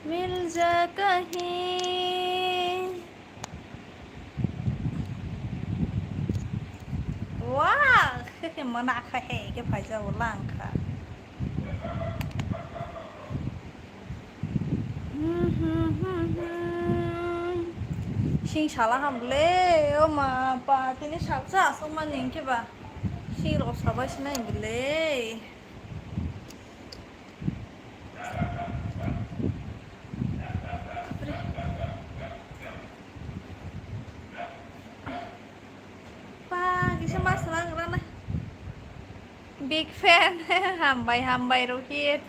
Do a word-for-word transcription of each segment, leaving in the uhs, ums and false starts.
मिल जा कहीं। Wow! Mana kha he ke phaisa bo lang kha. Sing sala ham le, o ma pa, tini salsa aswk mani hinkhe ba. Sing rok sabai sinai hinkhe le. Pa, kisa mas lang rana. Big fan. Hambai, hambai, Rohit.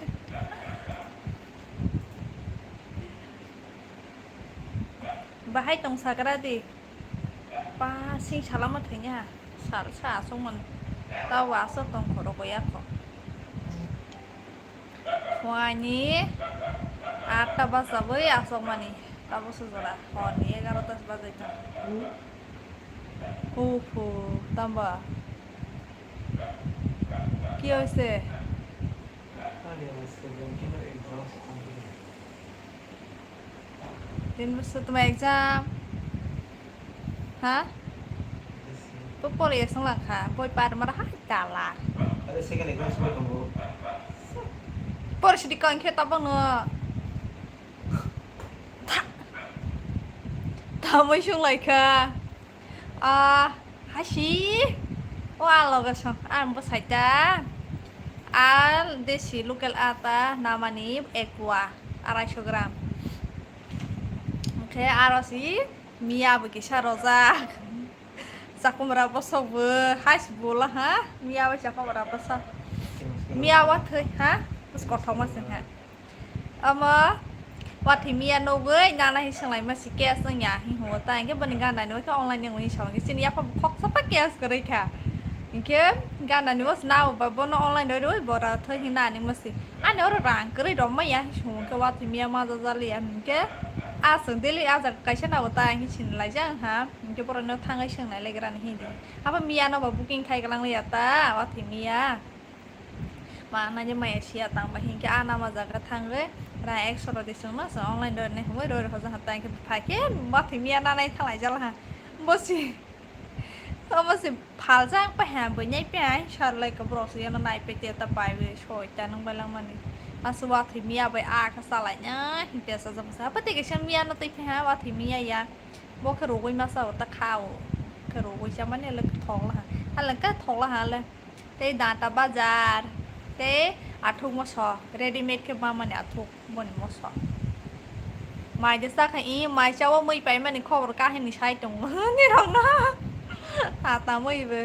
Bahai tong sagra di. Pa, sing salama thainya. Sal sa aswk man. Tao aswk tong khoro goya kho. Phuaini atta basawi aswk mani. Tabo sujora. Horni egarota bajaita. Hu phu, tamba. Ki hoise? Tin bosor toma exam? Ha? To pore song lang kha, boi par mara hai tala. Pore sidi kon khe tabang no. Tha. Tamoi sung lai kha. Ah, hasi. O a loge song, ang bo saita. A desi local atta namani ekwa, arai so gram. Hwnkhe aro si miya bo kisa rojak. Chakumra bosok bo, hais bola ha. Miya bo chakumra bosok. Miya bo thwi ha. Bus kothoma se ha. Omo wathwi miya nugwi nana hi swnglaima si case wngya hi hwngo ta, hinkhe boni gana ni waikhe online ni wngwi sa hinkhe chini yapha bo khoksa pa case kwrwi kha. Hinkhe gana ni waisa nabo ba bono online rwi rwi bora thwi hinna ani masi. Ani oro rang kwrwi rw maya hi swngo hinkhe wathwi miya ma jajaliya hinkhe a chwng daily a jaga kaisa nabo ta hinkhe sinlaijak wngkha. Hinkhe borokno thangwi swngnai legrani hindi. Abo miya no ba booking khai kwlangliya ta wathwi miya. Ma nai maya siya tang ba hinkhe a nama jaga thangwi rang ekso rodi chwngno chwng online rwi nai hwnwi rwi rw hojak ha ta hinkhe phai khe wathwi miya nanai thanglai jala ha. Bosi. Omo se phaljak pa ha bwinai pa ha sar lai ka borok se yano nai pe te ta pai be soi ta nang bai lang mani. Asu wathwi miya bai a kha salai na hinkhe sa jam sa. Apa te kisa miya no tei pha ha wathwi miya ya. Bo khe rugwi masa o ta kha o. Khe rugwi cha mani le thok la ha. Ale ka thok la ha le. Tei danta bajar, tei athuk moso, readymade khe mamani athuk boni moso. Mai de sakha i, mai chao mui paimani khobor kahini sai tongo nirokno. Ata mui bo.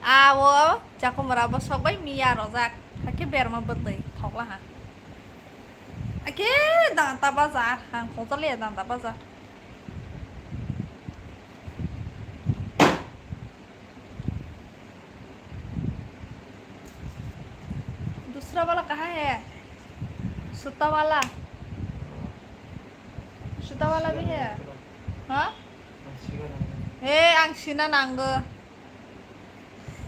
Awo chakumra bo sok bai miya rojak. Hakhe berma bwtwi thokla ha. Hakhe danta bajar, ang khojaliya danta bajar. दूसरा वाला कहाँ है? सूता वाला, सूता वाला भी है? हाँ? He, ang sina nango.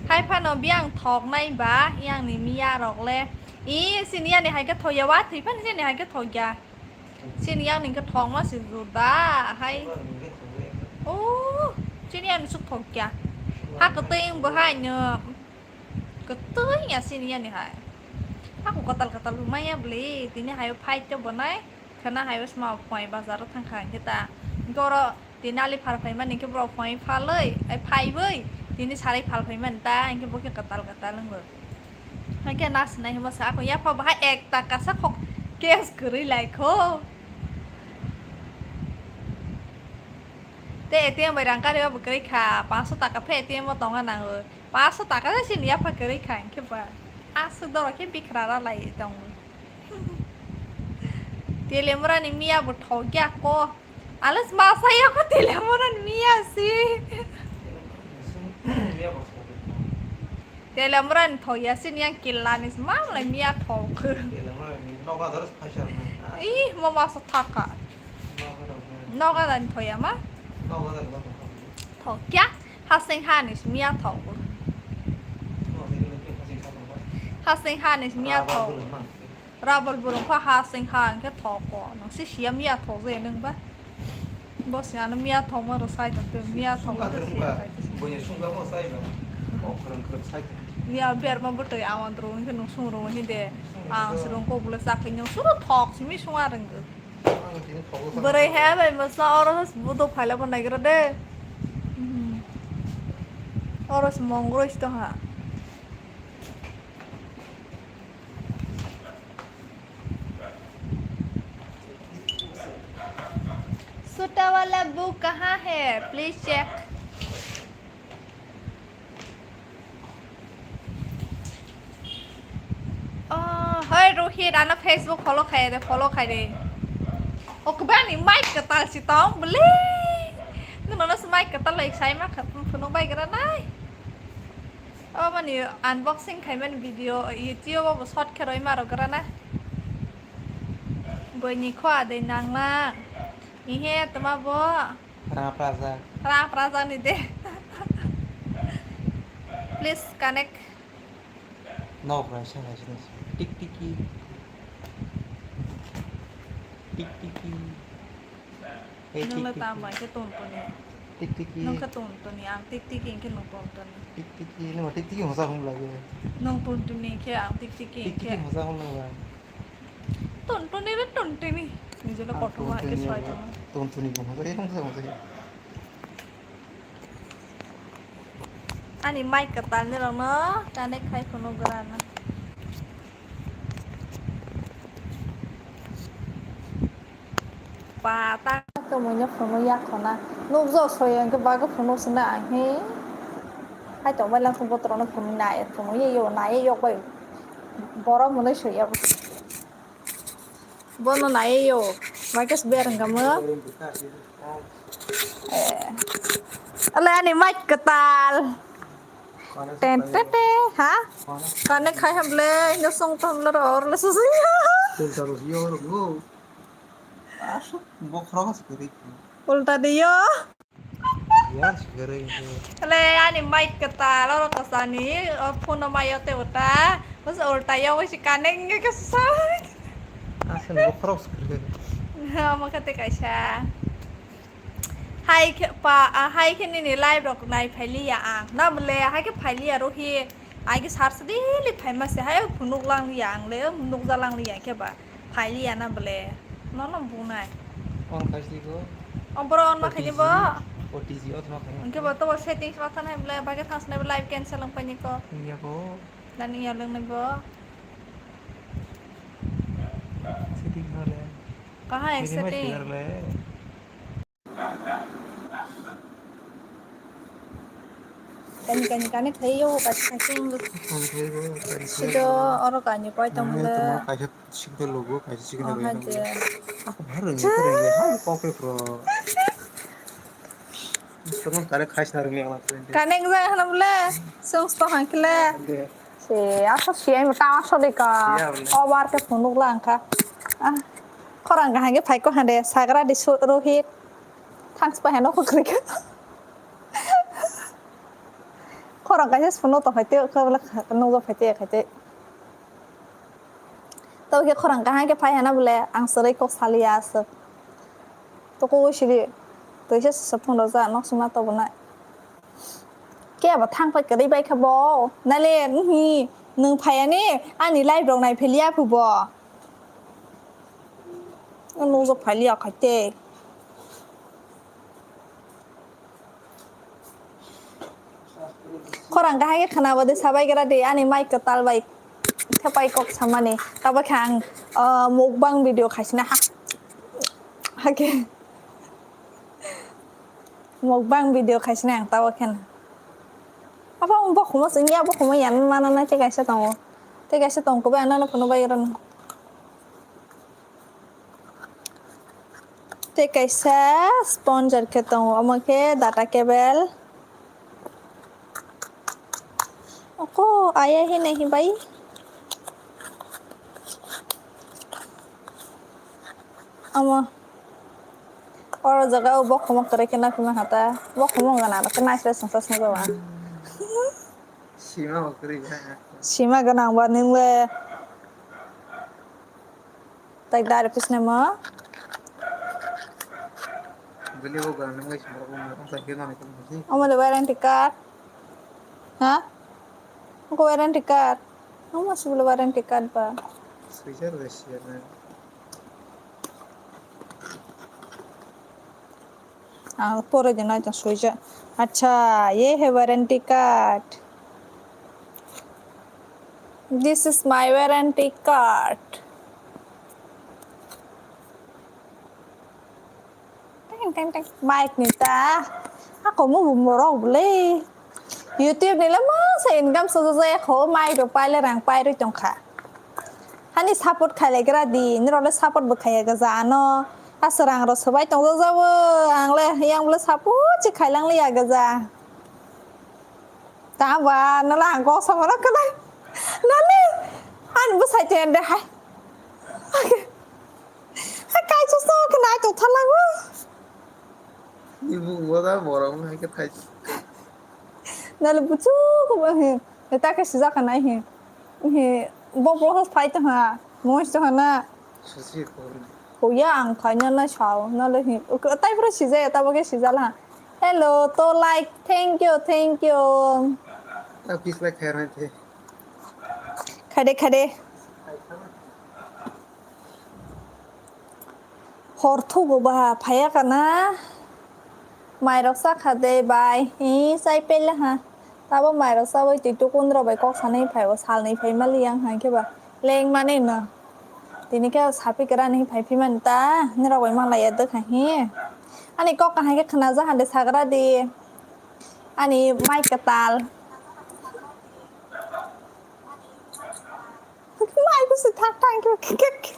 Hai phano biyang thok nai ba, yang ni miya rok le. I sini yani hai khe thoya wa, thwi phano sini hai khe thokya. Sini yang ni khe thok ma si juda hai. Oh, sini yani suk thokya. Ha kwtwi wng bo hai no. Kwtwi ya sini yani hai. Aku katal katal maya bli, tini hai fight to bonai. Khana hai sma phai bazar thang kha hinkhe ta. Goro tini ali phar phai mani khe borok phai phalwi, ai phaiwi. Tini sarai phal phai mani ta, hinkhe bo khe katal katal wng bo. Hinkhe na sinai himo sa, ako yapha bahai ek taka sa khok cash kwrwi lai kho. Te A T M bai rang kari bo kwrwi kha, panch sho taka phe A T M o tonga nango. Panch sho taka se sini yapha kwrwi kha, hinkhe ba aswk doro khe bikra ra lai tongo. Telemura ni miya bo thok ya ko. Alas masa ya ko Telemura ni miya si. Telemura ni thok ya sini yang killa ni ma mlai miya thok. Ih, mo masa thaka. Noga dan thok ya ma? Thok ya? Hasing hanis miya thok. Hasing hanis miya thok. Rabal burung kha ha sing ha hwnkhe thoko. Nang si siya miya thok je nang ba. Bo si ano miya thok ma ro sai thok te, miya thok ma ro siya sai te. Bo ni sung ba mo sai ba. Mo khorang khorang sai te. Miya ber ma bwtwi awan rung hwnkhe nung sung rung hwnkhe de. Ang si rung kok bwlai chak hwnkhe nung suru thok simi sung a rwngkhe. Bwrwi he bai mwsa oro se budok phaila bo naigra de. Oro se mongroi se tongha. Chuta wala bu kaha hai? Please check. Oh, hoi Rohit, ano Facebook follow khai de, follow khai de. O kwbani mic kwtal si tong bwle. Nwng nono se mic kwtal lai sai ma kha, phunuk bai gra nai. O mani unboxing khai mani video, YouTube o bo short khe roi ma rok gra na. Boini kho adai nang na. Ihe tama bo. Rang prajak. Rang prajak ni de. Please connect. Nok rai sa rai sini. Tik tiki. Tik tiki. Hey, tik tiki. Nung le tam bai khe ton toni. Tik tiki. Nung khe ton toni, ang tik tiki hwnkhe nung ton toni. Tik tiki, nung tik tiki hosa hum lage. Nung ton toni khe ang tik tiki hwnkhe. Tik tiki hosa hum lage. Tontoni re tontoni. Nijolo kothoma ke sai tong. Tontoni bo hoja, eh, hoja, hoja. Ani mic kwtal ni rokno connect khai phunuk gra na. Pata kwmwi no phunuk ya khona. Nukjak soya hwnkhe bagwi phunuk sina ang he. Hai tongbai lang thung botorok no phunuk nai phunuk ye yo nai ye yok bai. Borok mwnwi soya. Bono naiyo, mic se ber wngkha mo. Eh. Ale ani mic kwtal. Ten, ten, ten, ha? Connect khai hamle, no song tam lo ro, ro le susu. Ulta ro yo ro go. Bokhro se kiri. Ulta de yo. Yang segera itu. Le ani mic kwtal oro kwchani, o phone o mayo te uta. Bas ulta yo wisi connect nge ke sai. Asal bokhorok segera. Ha, mo kate kaisa. Hai khe pa, ah, hai khe nini live rok nai phailiya ang. Na bole hai khe phailiya rohi. Ai khe sar sadi li phaima se hai phunuk lang liya ang le, nukja lang liya khe ba. Phailiya na bole. Nono bunai. On khai si ko. O boro on ma khaini bo. O T G, o T G o thma khaini. Hwnkhe bo to bo settings ma thanai bole, bagwi thang sanai bo live cancel wng paini ko. Wngya ko. Nani ya lwngnai bo. Setting ma le. Kahai setting? Setting ma le. Kani, kani, kani khayo, kasi kasi. Kani khayo, kani khayo. Sido, oro kani koi tong le. Tamo kaisa sikda logo, kaisa sikda logo. Oh, haje. Ako bhar rengya, rengya, ha, kokre pro. Tamo kare khais na rengya la. Kani wngja hana bole, sung sto hangkle. Se, asa siyai mo ta asa de ka. Siya bole. O bar ke phunuk lang kha. Ah, khorang kaham ke phai ko hande, sagra di su-, Rohit. Thanks pa heno ko kri ka. Khorang kaisa phunuk to phai te, ko bole kha-, nukjak phai te, khai te. Tabo ke khorang kaham ke phai hana bole, ang sari kok saliya aswk. To ko siri, to se se phunuk ja, nok sima to bole. Khe abo thang pai kwrwi bai kha bo. Nale, nhi, nwng phaiya ni, ani live rok nai pheliya phu bo. Nukjak phaliya khai te. Khorang kahai khe khwna bo de sabai gra de, ani mic kwtal bai thepai kok samani. Tabo khe ang, ah, mukbang video khaisina ha. Hake. Mukbang video khaisina ang tabo khe na. Apa ang bokhorok sing ya, bokhorok ya mana na te kaisa tongo. Te kaisa tong ko ba nang phunuk bai ron. Te kaisa sponsor khe tongo, omo khe data cable. Oko aya he nahi bai. Omo. Oro jaga o bokhorok kwrwi khe naphima hata. Bokhorok gana khe naisle songsa songjawa. Sima bo kwrwi ba. Sima gwnang ba nwng le. Tai dari pisne mo. Beli bo ganang lai sumber ko mo sai ke nani ko mo si. Omo le warranty card. Ha? Ko warranty card. Omo si bole warranty card ba. Sui jar de si na. Ah, pore din aja soija. Acha, ye hai warranty card. This is my warranty card. Teng, teng, teng. Mic ni ta. Ako mo bumorok bole. YouTube ni le masa income sojak jaya kho, mai rok pai le rang pai rwi tong kha. Hani support khai lai gra di, nirok le support bo khaiya gaja ano. Asa rang rok swbai tong jabo, ang le yang le support se khai lang liya gaja. Ta ba, no la ang kok sama rok kana. Nani, an bo sai te ande hai. Hai kai chu so kana to thala go. Ibu mo da borok hai ke thai. Nale buchu ko ba he. Eta ke sijak nai he. He bo bo phai ta ha. Mos ta ha na. Susi ko. Ko ya ang khai na na sao. Nale he. Tai pura sijak ya ta bo ke sijak la. Hello, to like. Thank you, thank you. Ta pis la khai ran te. Khade khade. Hor thugo ba phaiya kana? Mairok sakha de bai. Hi, chai pele ha. Tabo mairok chawi twi tukun rok bai kok sanai phai o, salnwi phai mali yang hai khe ba. Leng mani no. Tini khe sapi kwrani phai phi mani ta. Nirok bai manlai ya dwkha hi. Ani kok kahai khe khna ja hande sagra di. Ani mai kwtal. Mai bwswk thak thang khe khe khe.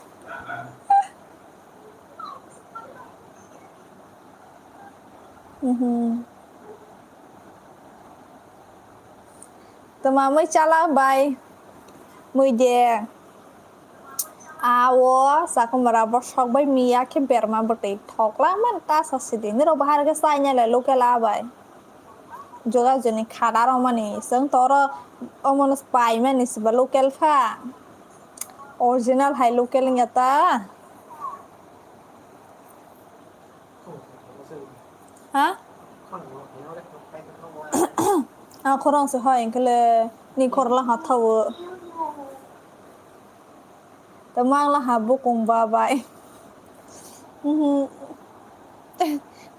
Mhm. Tama mui chala bai. Mui de. Awo, sakumara bo sok bai miya khe berma bwtwi thok lang man ta sa sidi. Nirok bahar khe chai nai le local a bai. Jogajoni khada rok mani, chwng to oro omono pai mani se ba local kha. Original hai local wngya ta. Ha? A khorang se hai, hwnkhe le ni khorla ha thawo. Tamo ang laha bukung babai. Mhm.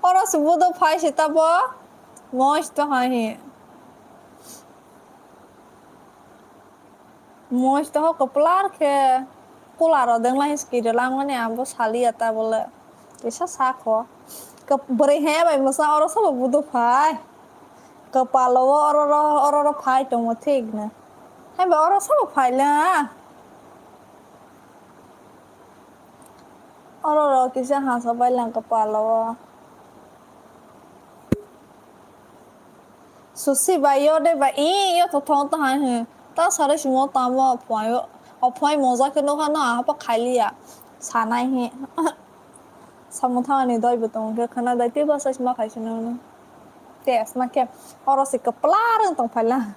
Oro se budo phai se tabo. Mosto hai he. Mosto ho kwplar khe kula ro deng lai skiri lamani abo saliya ta bole. Kisa sakho. Kep-, bwrwi he bai mwsa oro sabo budo phai. Kwpalo o oro ro, oro ro phai tongo thik no. Hai ba oro sabo phai la. Oro ro kisa hasa bai lang kwpalo o. Susi bai yo de bai, i yo to thong to hai he. Ta sare simo tamo phai o. O phai moja khe no hano, a pa khai liya. Sanai he. Samung thangani doi bo tong khe khana dai tei bwsai sima khai sino no. Te asma khe oro se kwplar wng tong phaila.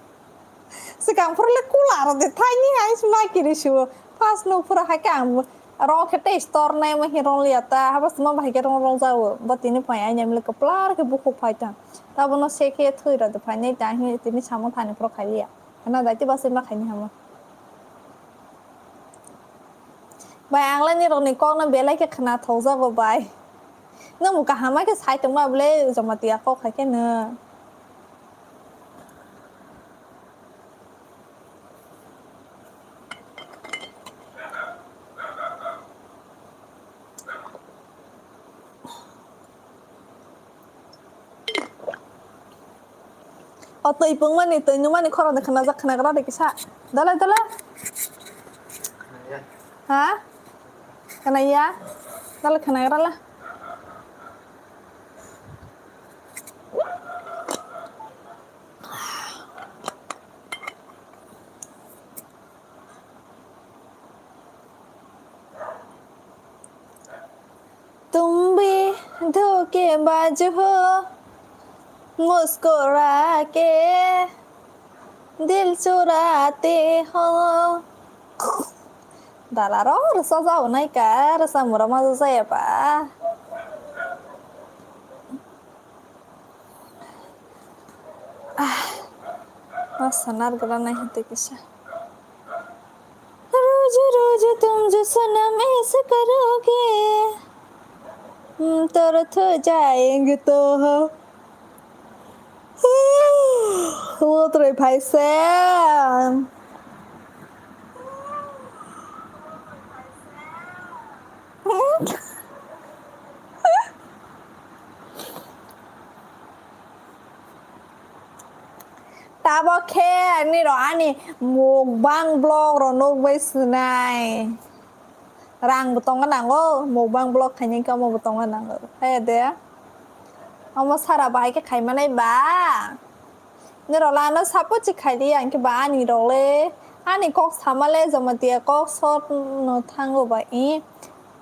Swkang phuru le kula ro de thaini hai sima kiri su. Pas no phuru hai khe ang ro khe tei store nai ma hi rong liya ta. Habo sima bai khe rong rong jago. Bo tini phai ai nem le kwplar khe bukhuk phai ta. Tabo no se khe thui ro de phai nai ta hi tini samung thani phuru khai liya. Khana dai tei bwsai ma khai ni hamo. Bai, ang le nirokni kokno belai khe khna thokjago bai. Nwng bo kaham khe sai tongma bwle Jamatia kok hai khe no. O twi pungmani, twi nungmani khoroknwi khnajak, khnagra de kisa. Dole, dole. Ha? Khnaya? Dole khnagra la. तुम भी धोखेबाज हो, मुस्कुरा के दिल चुराते हो। Dalaro rwchajak nai ka, rwchapmung rok ma jaya ba. Ah, ma sanar gra nai hwntwi kisa. Roju roju tum jo sanam aisa karoge, hmm, tor to jayenge to ho. Lotrai phaisa. Tabok khe ani ro ani mukbang vlog ro nukbai swnai. Rang bo tongna nango, mukbang vlog khaina khe omo bo tongna nango. Haya de. Omo sara bahai khe khaimanai ba. Nirok lano support se khaidi, ang khe ba ani rok le, ani kok sama le Jamatia kok short no thango ba i.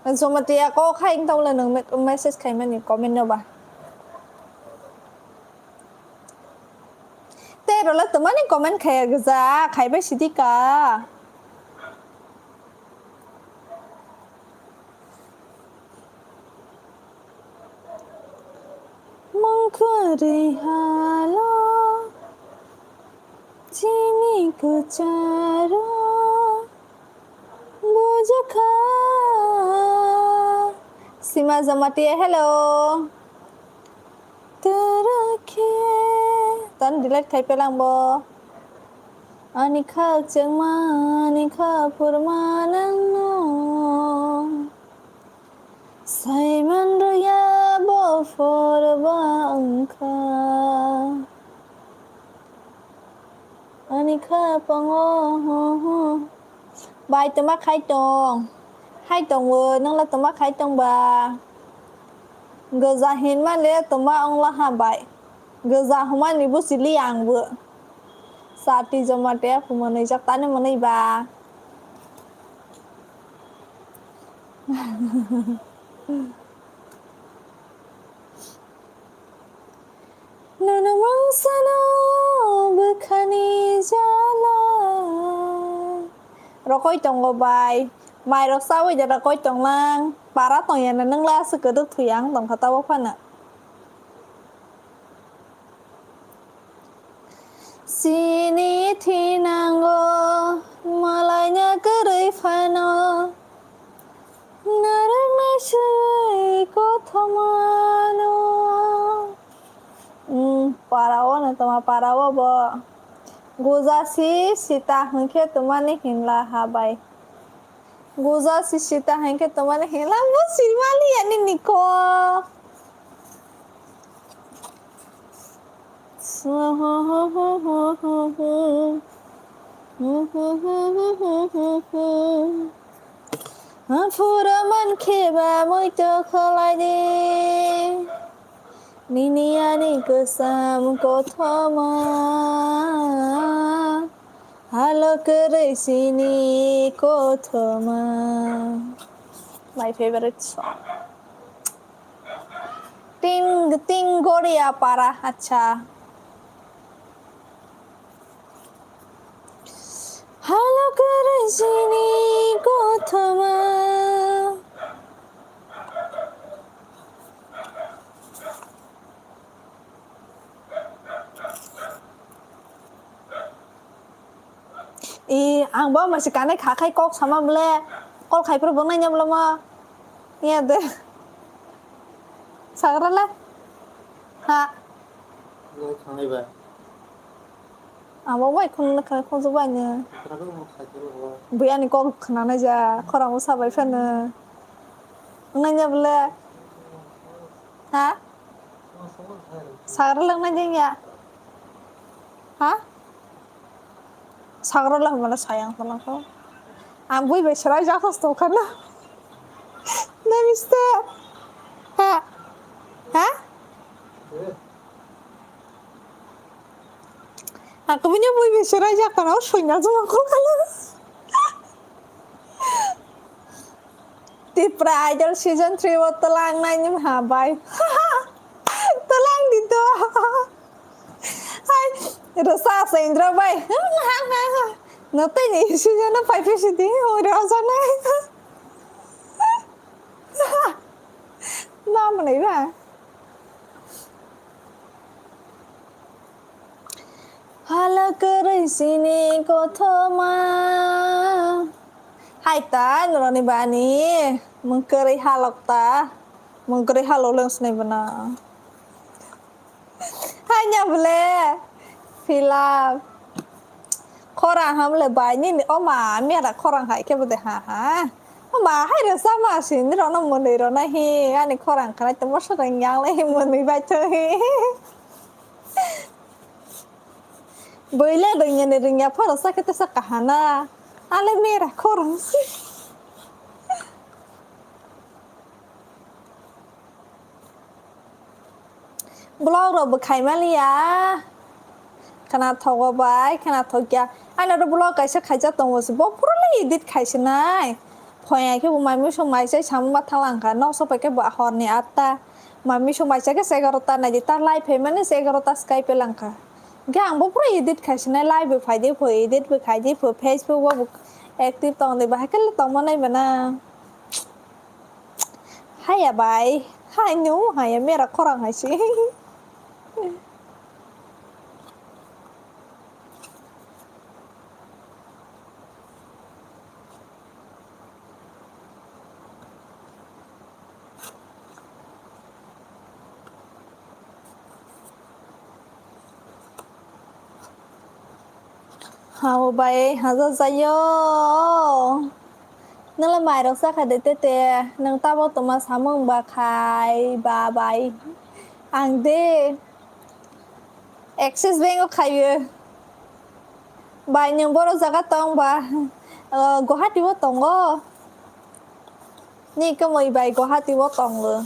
Jamatia kok hai wng tong le nwng me-, message khaimani comment no ba. Tei rok le twmani comment khaiya gwja, khaibai sidi ka. Mungkwrwi halo chini kwcharo bujakha. Sima Jamatia, hello. Tara khe. Tan delete khai pelang bo. Ani khak chengma, ani khak phurma nangno. Saiman rwya bo phor ba wngkha. Ani kha pango, ho, ho. Bai toma khai tong. Hai tong bo, nang la toma khai tong ba. Goja hin ma le toma ong la ha bai. Goja huma ni bo sili ang bo. Sati Jamatia phu manui jak tani manui ba. Nono mungsano bwkhani jala. Rokoi tongo bai. Mairok chawi de rokoi tonglang. Para tongya na nungla aswk kwdwk thwi ang tongkha tabok phano. Chini thinango malaina kwrwi phano, narwknai swi kothomano. Hmm, para o no toma para o bo. Goja si sita hwnkhe twmani hinla ha bai. Goja si sita hwnkhe twmani hinla bo simali ani niko. Aphuru mankhe ba muitu khlai di. Nini ani kwcham kothoma, halo kwrwi sini kothoma. My favorite song. Ting, ting goria para, acha. Halo kwrwi sini kothoma. I, ang bo masi kanai kha khai kok sama bole, kol khai phuru bo nanya bole mo. Iya de. Sagra le. Ha. Nai khanai ba. Abo bai khun na khana khunju bai ne. Khana khunju bai ne. Bui ani kok khana na ja, khorang usa bai phano. Nanya bole. Ha? Sagra lang na jeng ya. Ha? Sagra lang mana sayang tolong ko. Ang bui bai serai jakhas to khana. Na mister. Ha? Ha? Aku punya bui bai serai jakhana, soina juma ko khana. Tipra Idol season three o twlang nai nim ha bai. Twlang di to. Hai, rasa sa Indra bai. No tei ni season no pai phi sidi, oi rasa nai. Naiba. Hala kwrwi sini kothoma. Hai ta, noroni bani. Mung kwrwi halok ta. Mung kwrwi halok leng sinai bana. Hai nya bole. Fill up. Khorang ham le bai nini, o ma, mera khorang hai khe bode ha ha. O ma, hai rwsa ma sin rok no mwnwi rok na hi, ani khorang khanai tongma swkang yang le hi mwnwi bai thung hi. Bwile rwngya ni rwngya phoro sakhe tesa kahana. Ale mera khorang si. Vlog rok bo khai maliya. Khwnathok o bai, khwnathok ya. Ani oro vlog kaisa khaijak tongo se, bo pura le edit khai se nai. Phoi hai khe bo mai mui song mai sai samung ma thala wngkha. Nok sopai khe bo horni atta. Mai mui song mai sai khe se egarota nai di. Ta live phai mani se egarota sky pe langkha. Hwnkhe ang bo pura edit khai se nai. Live bo phai di pho, edit bo khai di pho. Facebook o bo active tong di. Bahai khe le tong manai bana. Haya bai, hai no, haya mera khorang hai si. Hao bai, haja jayo. Nala mairok sakha de tete, nang tabo toma samung ba khai ba bai. Ang de Axis Bank o khayo. Bai nwng boro jaga tong ba, uh, Guwahati o tongo. Ni kwmwi bai Guwahati o tongo.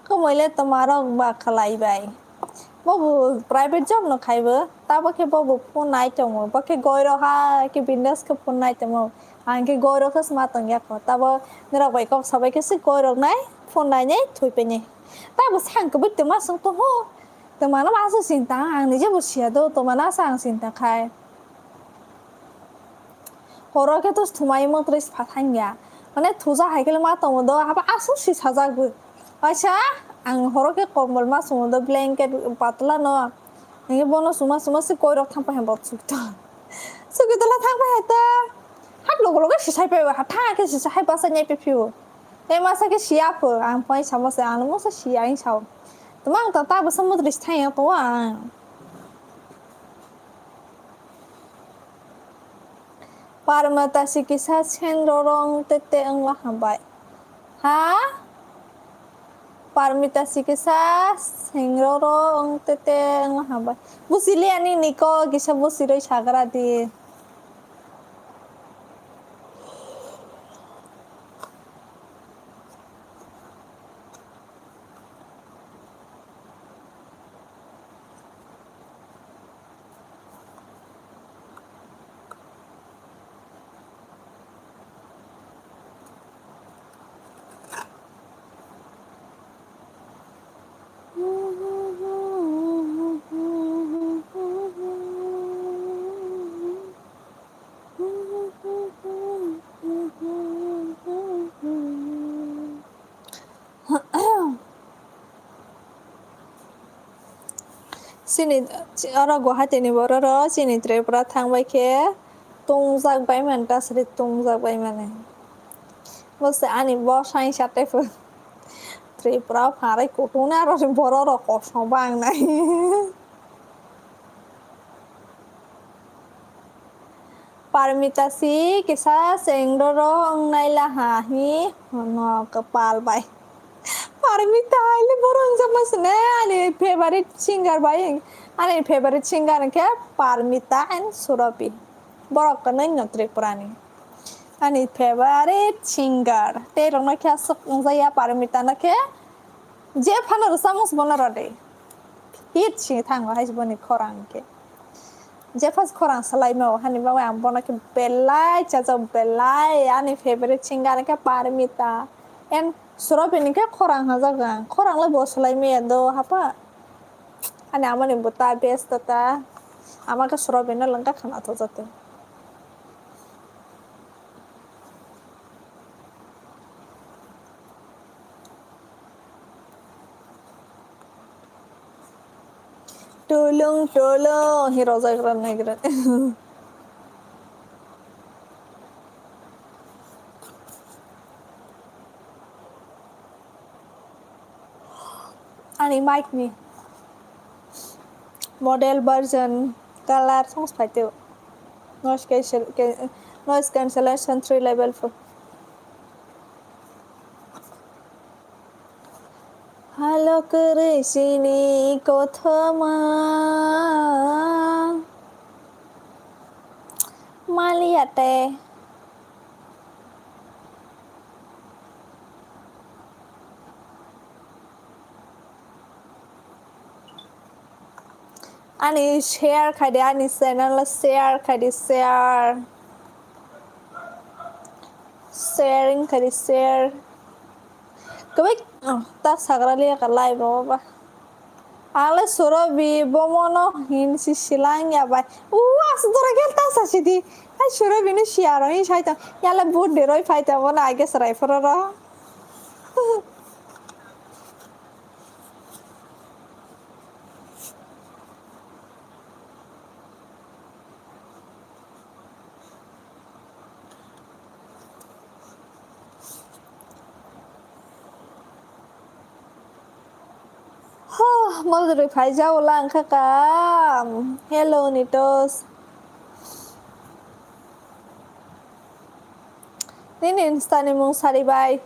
Kwmwi le twmarok ba khlai bai. Bo bo private job no khai bo, tabo khe bo bo phone nai tongo. Bo khe goiro ha khe bindas khe phone nai tongo. Ang khe goiro khe sma tong ya kho. Tabo norok bai kok sabai khe se goirok nai phone nai nai thwi pai nai. Tabo sang kwbui twma song tongo. Twmano ma aswk sinta ang nije bo siya do, twmano aswk ang sinta khai. Horo khe to thumai mantri phathang ya. Mane thuja hai khe ma tongo do, haba aswk si sajak bo. Waisa ang horo khe kombol ma sumo do, blanket patla no. Nge bono suma suma si koirok thang pa hem bot suk to. Suki tola thang pa heta. Hap logo logo si sai pa ha tha khe si sai pa sa nyai pe phiu. E masa khe siya pho, ang phai samo se, ang mo sa siya ang sao. Tuma ang ta ta bwsa mudris thang ya to ang. Parmata si kisa seng rorong tete ang la hambai. Ha? Parmita si kisa seng rorong tete ang la hambai. Busi le ani niko kisa busi roi sagra di. Chini, oro Guwahati ni borok rok chini Tripura thang bai khe tungjak bai mani, tasari tungjak bai mani. Bo se ani boss hai sa tei pho. Tripura pharai kutung na aro borok rok kosom bang nai. Parmita si kisa seng roro wngnai laha hi hwno kwpal bai. Parmita haile borok wngjakma sini ani favorite singer bai. Ani favorite singer hwnkhe Parmita and Surabhi. Borok kwnwi no Tripura ni. Ani favorite singer. Tei rokno khe aswk wngjakya Parmita no khe je phano rwchapmung se bono rw de. Hit si thango hai se boni khorang khe. Jephas khorang salaima o hani bagwi ang bono khe belai chajak belai ani favorite singer khe Parmita. En Surabhi ni khe khorang hajak ang. Khorang le bo salaimaya do hapa. Ani amani bo ta best ta. Ama khe Surabhi no langka khana to jate. Tulung tulung hi rojak rok naigra. Ani mic ni model version color songs phaiteo. Noise cancel, ca-, noise cancellation three level four. Halo kwrwi sini kothoma maliya te. Ani share khai di, ani channel share khai di, share. Sharing khai di, share. Kwbui, oh, ta sagra liya ka live ro ba. Ale Surabhi bomono hin si silang ya bai. U, as dora gel ta sa sidi. Ai Surabhi no siya ro hin sai ta. Yale but de roi phai ta bono age sarai phoro ro. Huh, modroi phai jao lang kha kam. Hello, Nitos. Nini Insta ni mung sari bai.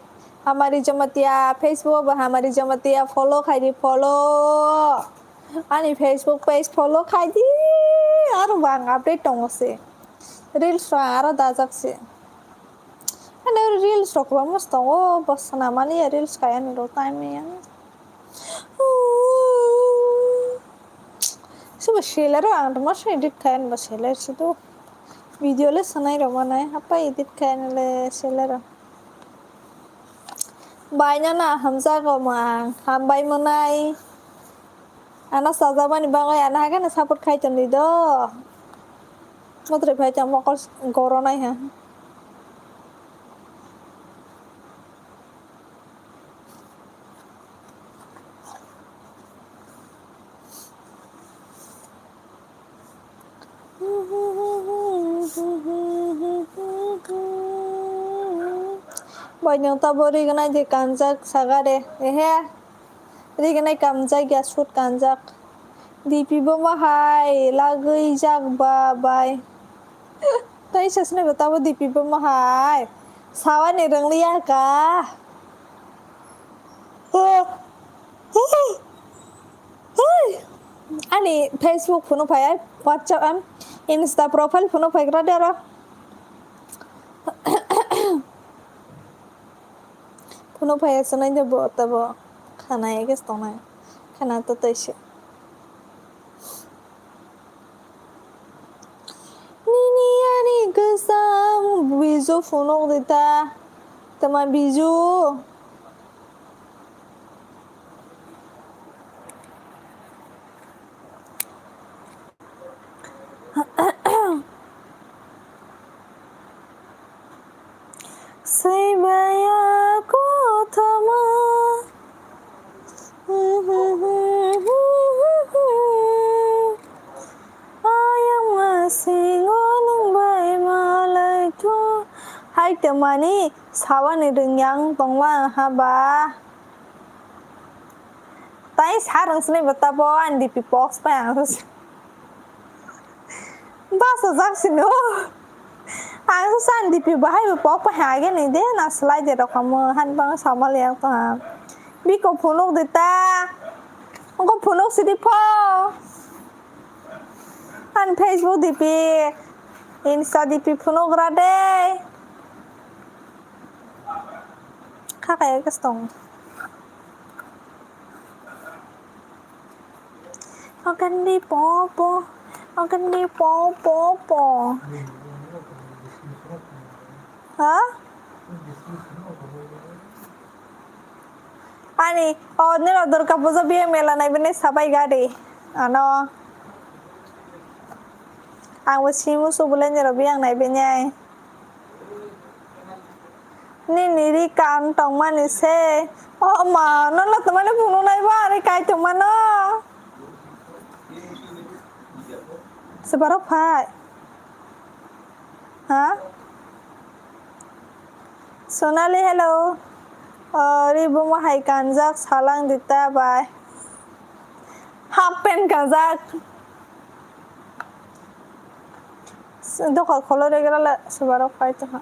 Hamari Jamatia, Facebook bo Hamari Jamatia, follow khai di, follow. Ani Facebook page follow khai di. Aro bang update tongo se. Reels rok aro dajak se. Ano reels rok kwbangma se tongo, bo swnam maliya reels kaya ni rok time ya. Sobo selero ang rwma se edit kaya ni bo seler se do. Video le swnai rwma nai, hapa edit kaya ni le selero. Bai no na hamjago mang, hambai mwnai. Ano sajabani bagwi ano haikhe no support khai tongdi do. Motri phai tong mokol goronai ha. Bai nwng tabo rignai de kanjak saga de. Ehe. Rignai kamjak ya sut kanjak. Dipi bo ma hai lagwi jak ba bai. Tai sasne bo tabo dipi bo ma hai. Sawani rwng liya ka. Ani Facebook phunu phai ai, WhatsApp am, Insta profile phunu phai gra de aro. Phunu phai ai sunai de bo tabo khana ege tongnai. Khana to taise. Nini ani kwcham Biju phunuk di ta. Tama Biju. Swibaya kothoma. Ayang masingo nung bai malai tu. Hai temani sawani ringyang tongma haba. Tai sarang sini betabo ang D P box pa ang. Basa jak sino. Ang sa san D P bahai bo pok pa hage ni de na slide de rokamo han bang samal yang to ha. Biko phunuk di ta. Ungko phunuk sidi pho. Ani Facebook D P, Insta D P phunuk ra de. Kha kaya khe tong. Ogandi popo, ogandi popo po. Ha? Ani, o nero Durga Puja biyang mela nai bini sabai gari. Ano. Ang bo simu subulai nero biyang nai bini ai. Nini ri kan tongmani se. O ma, nono tongmani phunuk nai ba, ri kai tongmano. Sebarok phai. Ha? Sonali, hello. O, ri bumo hai kanjak, salang dita bai. Half pant kanjak. Doka kholo regra le sebarok phai tongha.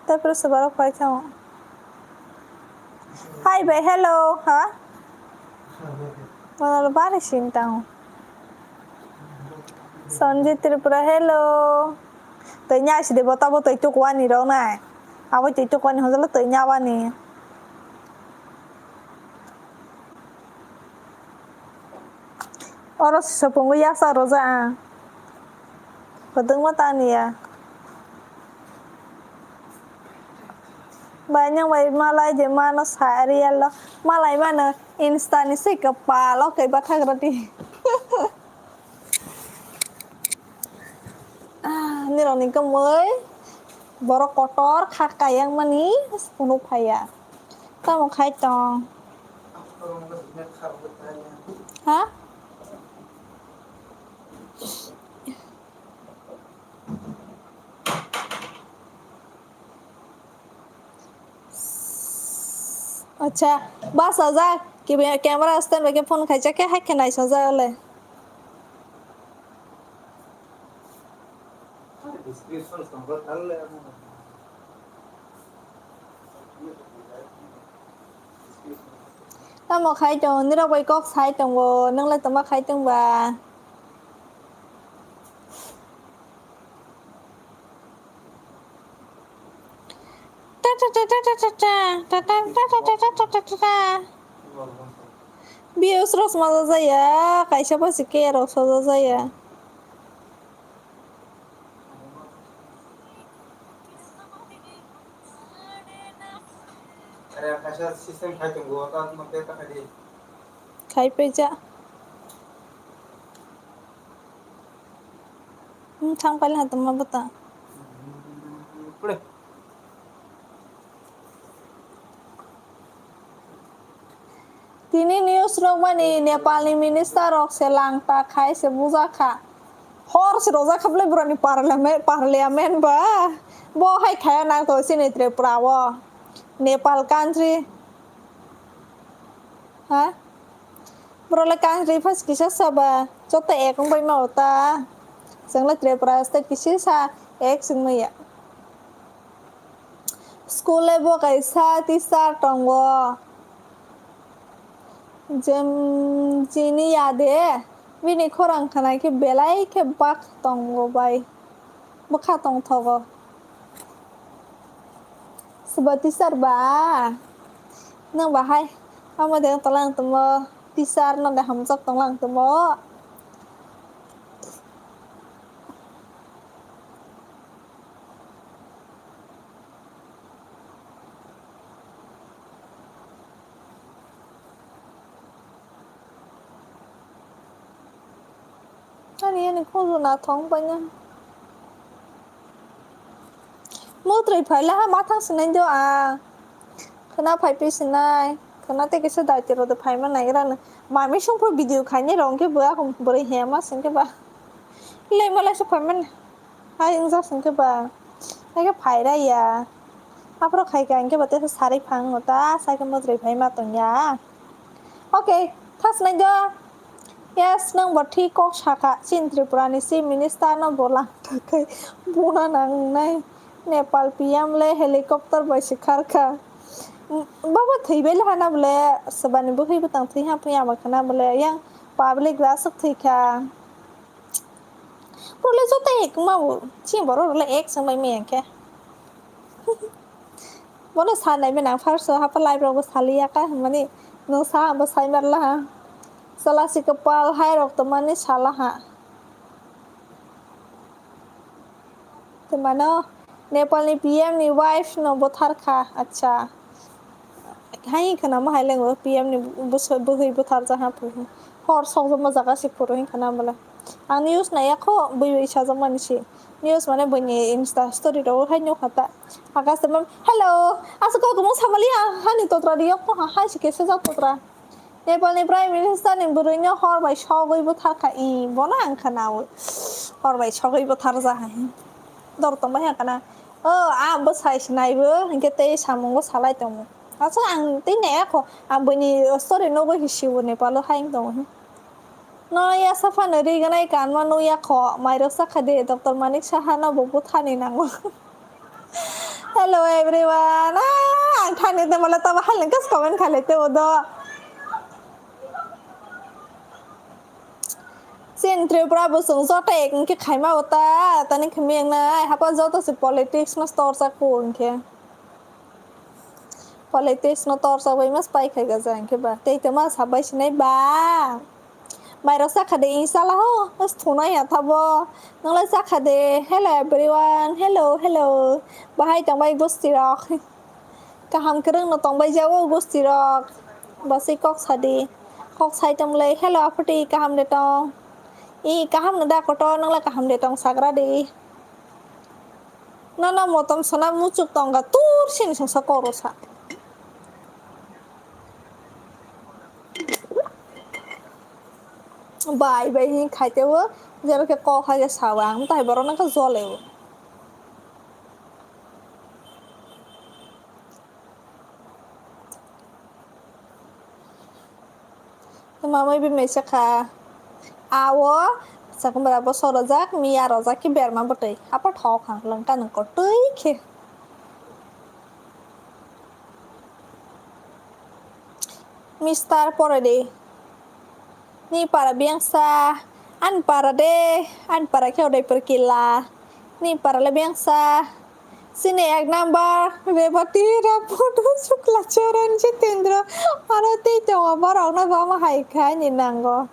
Tapre sebarok phai tongha. Hi bai, hello, ha? Mono bari sin tang. Sanjit Tripura, hello. Twi nya sidi bo tabo twi tukwani rok nai. Abo twi tukwani hojalo twi nya wani. Oro sopungwi yasa roja ang. Kwdwngma tangni ya. Bai nang bai malai de mano sa real lo. Malai mano Insta ni se kwpal o kaiba thagra di. Ah, nirok ni kwmwi borok kotor kha kayang mani phunuk phaiya. Tamo khai tong. Ha? Acha, bas ajak. Kibe camera stand bai khe phone khaijak khe hai khe naisajak le. Tamo khai tongo, nirok bai kok sai tongo, nwng lai tongma khai tongba. Ta ta ta ta ta ta ta. Views rok smaja jaya, kaisa basi ke rok soja jaya. Are kaisa system khai tongo, ta ma beta khai di. Khai peja. Hmm, thang pali ha tongma bata. Pure. Tini news rok mani Nepal ni minister rok se langta khai se bujak kha. Hor se rojak kha bwle borok ni parliament, parliament ba. Bo hai khaya nang to chini Tripura o. Nepal country. Ha? Borok le country first kisa saba. Joto ek wng bai ma ota. Chwng le Tripura state kisa sa ek chwng maya. School le bo kaisa teacher tongo. Jem, chini yade, bini khorang khanai khe belai khe bak tongo bai. Bwkha tongthogo. Soba teacher ba? Nwng bahai, amo de tonglang tongmo, teacher no de hamjak tonglang tongmo. Ani ani khunju nathong paina. Mutrui phaila ha mathang sinai do a. Khwna phaipi sinai. Khwna tei kisa daitiro do phaima naigra no. Mami songpho video khaini rong khe bo akung bwrwi hema singkhe ba. Lei malai se phaimani. Hai wngjak singkhe ba. Hai khe phaira ya. Aphuru khai kha hingkhe ba teisa sarwi phang no ta sai khe mutrui phai ma tong ya. Okay, thasnai do. Yes, nwng bo thik kok sakha. Chin Tripura ni Chief Minister no bo lang takhai buna nangnai. Nepal P M le helicopter bai se kharkha. Baba thwi bai le hana bole, swbani bwkhwi bwtang thwi ha phai ama khana bole, yang public bai aswk thwi kha. Bole joto ek ma bo, chini borok rok le ek swng bai maya khe. Bono sanai mena first o hapa live rok bo saliya ka hwnmani, nwng sa bo sai mar la ha. Chala si kwpal hai rok tongmani sala ha. Tei mano Nepalni P M ni wife no buthar kha. Acha. Hai khana ma hai lengo P M ni bwsai bwhwi buthar ja ha phu. Hor sok jama jaga se phuru hin khana mala. Ang news naiya kho bui bui sajak mani se. News mane buini Insta story rok hai nukha ta. Aga se mam, "Hello, asa kok mo samali ha, hani totra riyok mo ha, hai se kesa jak totra." Nepalni Prime Minister ni bwrwino hor bai sogwi butharkha, i bono ang khwnaui. Hor bai sogwi butharjakha hi. Dor tongbai ha khwna. O, a bwsai se naibo, hinkhe tei samungo salai tongo. Aswk ang tei naiya kho, ang buini story nugwi hi sibo Nepalo hai wng tongo hi. No ya saphano riganai kanma nukya kho, mairok sakha de, Doctor Manik Saha no bo buthani nango. Hello everyone. Ah, ang thani de mala taba haleng kas comment khalai te odo. Sin Tripura busung joto ek ke khaima ota, tani khami ang na, ai hapa joto se politics no store sa ko ang ke. Politics no torsa bai mas pai khai ga jang khe ba. Tei te ma sabai sinai ba. Mai rok sakha de insala ho. Mas thunai ya thabo. Nang lai sakha de. Hello everyone. Hello, hello. Bahai tong bai gosti rok. Kaham kereng no tong bai jao gosti rok. Basi kok sadi. Kok sai tong lai. Hello aphuti kaham de tong. I kaham no da koto nang lai kaham de tong sagra de. Nono motom sona muchuk tongga tur sini songsa koro sa. Bai bai hin khaite o, jero khe kok hai khe sawa, ang tai borok nang khe jole o. Mamai bimai sakha, awo, sakumra bo sorojak, miya rojak khe berma bwtwi. Apa thok ha, lengka nang kotwi khe. Mister Porede. Ni para biyangsa, ani para de, ani para khe Udaipur kila. Ni para le biyangsa, sini ek number, Rebati, Rapudu, Sukla, Charan, Jitendra, aro tei tongo borok no bo ma hai kha ni nango.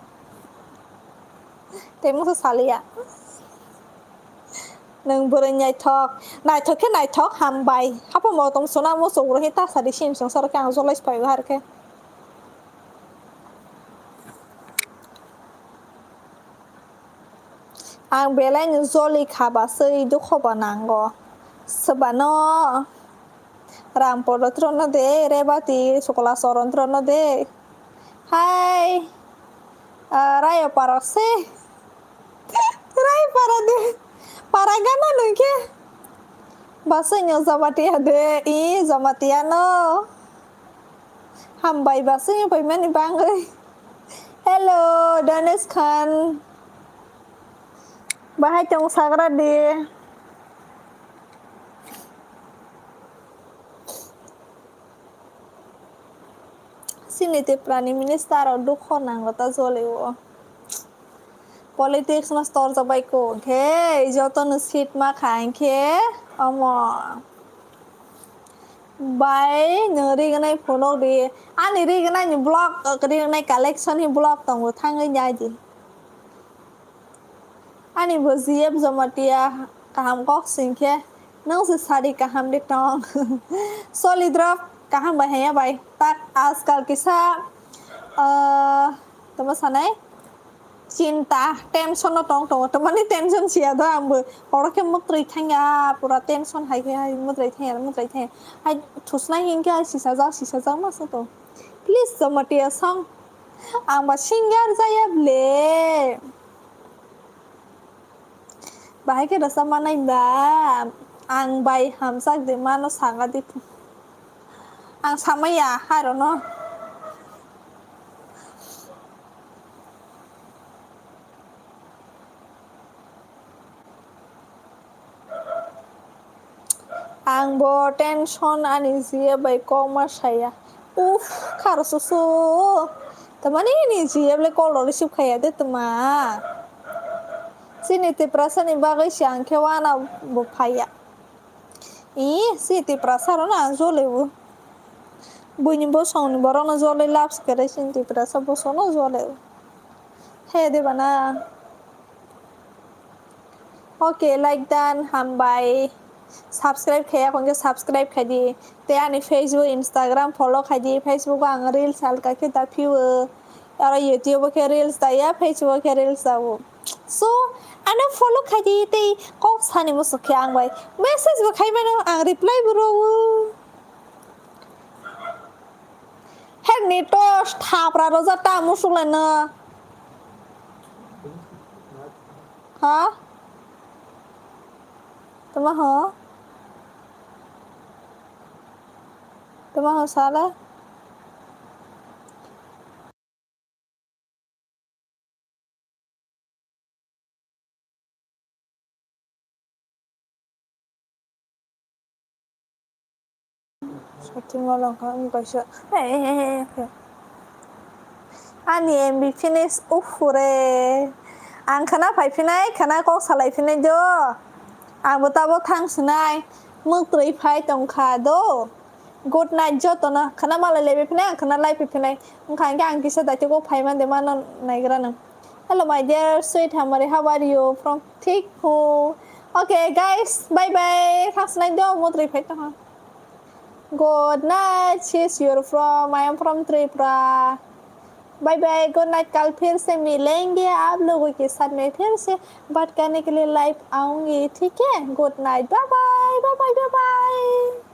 Tei musu saliya. Nwng bwrwi naithok, naithok khe naithok hambai. Hapo motom sona muchuk rok hi ta sadi sim song sor khe ang jolai pai har khe. Ang belai no joli kha ba swi dukho ba nango. Swbano Rampodo trono de, Rebati Sukla Soron trono de. Hai, ah, Rayo Parok se. Rai para de. Para gana nung khe. Basai no Jamatia de. I Jamatia no. Hambai basai no paimani bangwi. Hello, Danis Khan. Bahai tong sagra de. Sini Tripura ni minister rok dukho nango ta joli o. Politics no storjak bai ko hwnkhe joto no seat ma kha hwnkhe omo. Bai no rignai phunuk di. Ani rignai ni vlog, rignai collection ni vlog tongo thangwi nai di. Ani bo G F Jamatia kaham kok sing khe, nwng se sari kaham de tong. Solid rok kaham bai haya bai. Tak ajkal kisa, ah, tamo sanai, chinta, tension no tong tongo. Tamani tension siya do ang bo. Oro khe mutrui thangya, pura tension hai khe hai mutrui thangya, mutrui thangya. Hai thusnai hing khe hai sisajak, sisajak ma song tong. Please Jamatia song. Ang ba singer jaya ble. Bahai khe rwchap manai ba, ang bai hamjak de mano saga di. Ang samaya harono. Ang bo tension ani G F bai kok ma saya. Uff, kharo susu. Tamani ni G F le call receive khaya de tuma. Chini Tiprasa ni bagwi se ang khe wana bo phaya. I, si Tiprasa ro na jole bo. Buini bosong ni borok no jole love kere chini Tiprasa bosong no jole. He de bana. Okay, like dan, hambai. Subscribe khaya, khonje subscribe khai di. Te ani Facebook, Instagram follow khai di. Facebook o ang reels salka khe da phiyo. Aro YouTube o khe reels da ya, Facebook o khe reels da o. So, ano follow khai di, tei kok sani musu khe ang bai. Message bo khai mano, ang reply bo rwo. Her ni to thapra roja ta musu lai no. Ha? Tama ho? Tama ho sala? Satima langkha wng kaisa. Ani M B finish, uff re. Ang khana phai phinai, khana kok salai phinai do. Ang bo tabo thang sinai. Mwk twi phai tong kha do. Good night jotono. Khana malai laibi phinai, ang khana laipi phinai. Wngkha hwnkhe ang kisa daitiko phai man de mano naigra nang. Hello my dear sweet hamari, how are you? From Thik Phu. Okay guys, bye bye. Thang sinai do, mwk twi phai tong kha. Good night, sis, you're from, I am from Tripura. Bye bye, good night, कल फिर से मिलेंगे आप लोगों के साथ में फिर से बात करने के लिए लाइव आऊंगी, ठीक है? Good night, bye bye, bye bye, bye bye.